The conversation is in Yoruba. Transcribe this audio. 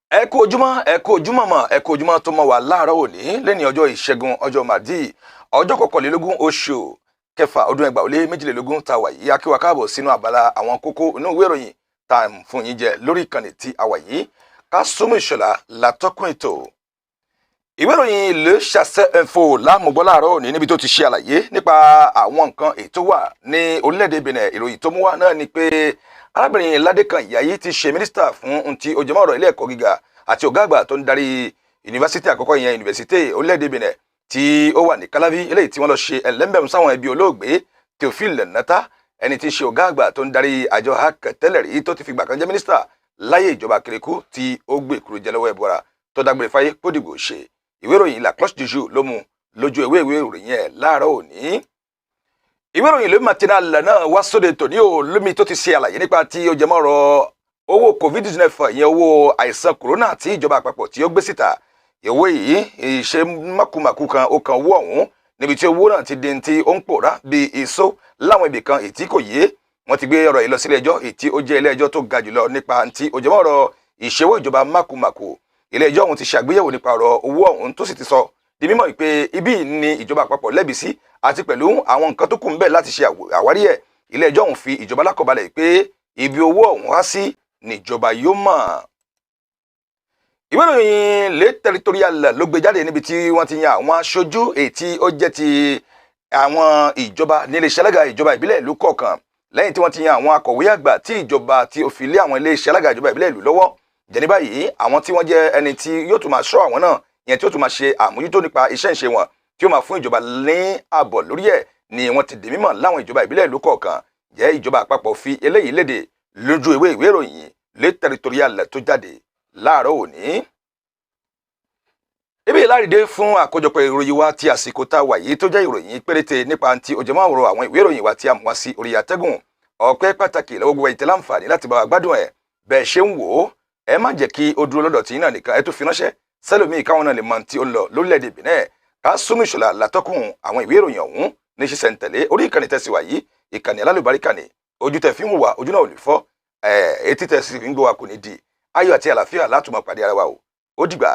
Ẹ kú ojúmọ́, ẹ kú ojúmọ́ mọ́, ẹ kú ojúmọ́ tó mọ́ wà láàárọ̀ òní lẹ́ni ọjọ́ Ìṣẹ́gun, ọjọ́ Màdí, ọjọ́ 21 oṣù kẹfà ọdún 2022 tá a wà yìí. A kí wa káàbọ̀ sínú abala àwọn kókó inú ìwé ìròyìn tá à ń fún yín jẹ lórí ìkànnì tí a wà yìí. Kásùmù Ìṣọ̀lá látọ́kùn ètò. Ìwé ìròyìn Le Chasseur Info láàmúgbọ́ láàárọ̀ òní, níbi tó ti ṣe àlàyé nípa àwọn nǹkan ètò wà ní orílẹ̀-èdè Benin. Ìròyìn tó mú wá náà ni pé arábìnrin Ládékan Ìyáyí ti ṣe mínísítà fún ohun tí ó jẹmọ́ ọ̀rọ̀ ilé ẹ̀kọ́ gíga àti ọ̀gá àgbà tó ń darí yunifásitì àkọ́kọ́, ìyẹn yunifásitì orílẹ̀-èdè Benin tí ó wà ní Kálábí, eléyìí tí wọ́n lọ ṣe ẹlẹ́mbẹ̀mú sáwọn ẹbí olóògbé Théophile Nata, ẹni tí í ṣe ọ̀gá àgbà tó ń darí àjọ HAC tẹ́lẹ̀ rí, tó ti fìgbà kan jẹ́ mínísítà láyé ìjọba Kérékù, tí ó gbé ìkúrú jẹ lọ́wọ́ ẹ̀bọra tó dágbére fáyé kódìgbò ṣe. Ìwé ìròyìn La Cloche du Jour ló mú lójú ewé ìwé ìròyìn ẹ̀ láàárọ̀ òní. Ìwé ìròyìn Le Matinal náà wá sóde tòní o, lómi tó ti ṣe àlàyé nípa tí ó jẹmọ́ ọ̀rọ̀ owó COVID-19, ìyẹn owó àìsàn corona tí ìjọba àpapọ̀ tí ó gbé síta. Ìwé yìí ìṣe mákùmákù kan ó kan owó ọ̀hún, níbi tí owó náà ti di tí ó ń pòórá bí ìṣó láwọn ibì kan ètí kò yé. Wọ́n ti gbé ọ̀rọ̀ yìí lọ sílé ẹjọ́ ètí ó jẹ́ ilé ẹjọ́ tó ga jùlọ nípa tí ó jẹmọ́ ọ̀rọ̀ ìṣèwọ́ ìjọba mákùmákù. Ilé ẹjọ́ ọ̀hún ti ṣàgbéyẹ̀wò nípa ọ̀rọ̀ owó ọ̀hún, tó sì ti sọ di mímọ̀ pé ibi ni ìjọba àpapọ̀ lẹ́bi sí, àti pẹ̀lú àwọn nǹkan tó kù ń bẹ láti ṣe àwárí ẹ̀. Ilé ẹjọ́ ọ̀hún fi ìjọba lákọ̀balẹ̀ pé ibi owó ọ̀hún há sí níjọba yóò mọ̀. Ìwé ìròyìn Le Territorial ló gbé jáde, níbi tí wọ́n ti yan àwọn aṣojú èyí tí ó jẹ́ ti àwọn ìjọba ní iléeṣẹ́ alága ìjọba ìbílẹ̀ ìlú kọ̀ọ̀kan, lẹ́yìn tí wọ́n ti yan àwọn akọ̀wé àgbà tí ìjọba tí ó fi lé àwọn iléeṣẹ́ alága ìjọba ìbílẹ̀ ìlú lọ́wọ́. Jẹ́ ní báyìí, àwọn tí wọ́n jẹ́ ẹni tí yóò tún máa ṣọ́ àwọn náà, ìyẹn tí ó tún máa ṣe àmójútó nípa iṣẹ́ ìṣe wọn, tí ó máa fún ìjọba ní àbọ̀ lórí ẹ̀, ni wọ́n ti di mímọ̀ láwọn ìjọba ìbílẹ̀ ìlú kọ̀ọ̀kan. Jẹ́ ìjọba àpapọ̀ fi eléyìí léde lójú ewé ìwé ìròyìn Le Territorial tó jáde láàárọ̀ òní. Ibi ìlárìdé fún àkójọpọ̀ ìròyìn wa ti àsìkò tá a wà yìí, tó jẹ́ ìròyìn péréte nípa ti òjòmọ́ àwòrán àwọn ìwé ìròyìn wa tí a mú wá sí orí atẹ́gùn. Ọpẹ́ pàtàkì lọ́wọ́ gbogbo ìtẹ́lá àǹfààní láti bá wa gbádùn ẹ̀. Bẹ́ẹ̀ ṣe ń wò ó, ẹ má jẹ́ kí ó dúró lọ́dọ̀ tí yín náà nìkan, ẹ tó fi ránṣẹ́ sẹ́lòmíì káwọn náà lè mọ tí ó ń lọ lórílẹ̀‐èdè Benin. Kásùmù Ìṣọ̀lá látọ́kùn àwọn ìwé ìròyìn ọ̀hún ní ṣísẹ̀ntẹ̀lé orí ìkànnì tẹ̀síwá yìí, ìkànnì alálùbáríkà ni. Ojú tẹ̀ fi ń wò wá, ojú náà ò lè fọ́, etí tẹ̀ sì fi ń gbọ́ wa kò ní di. Ayọ̀ àti àlàáfíà látùmọ̀ pàdé ara wa o. Ó dìgbà.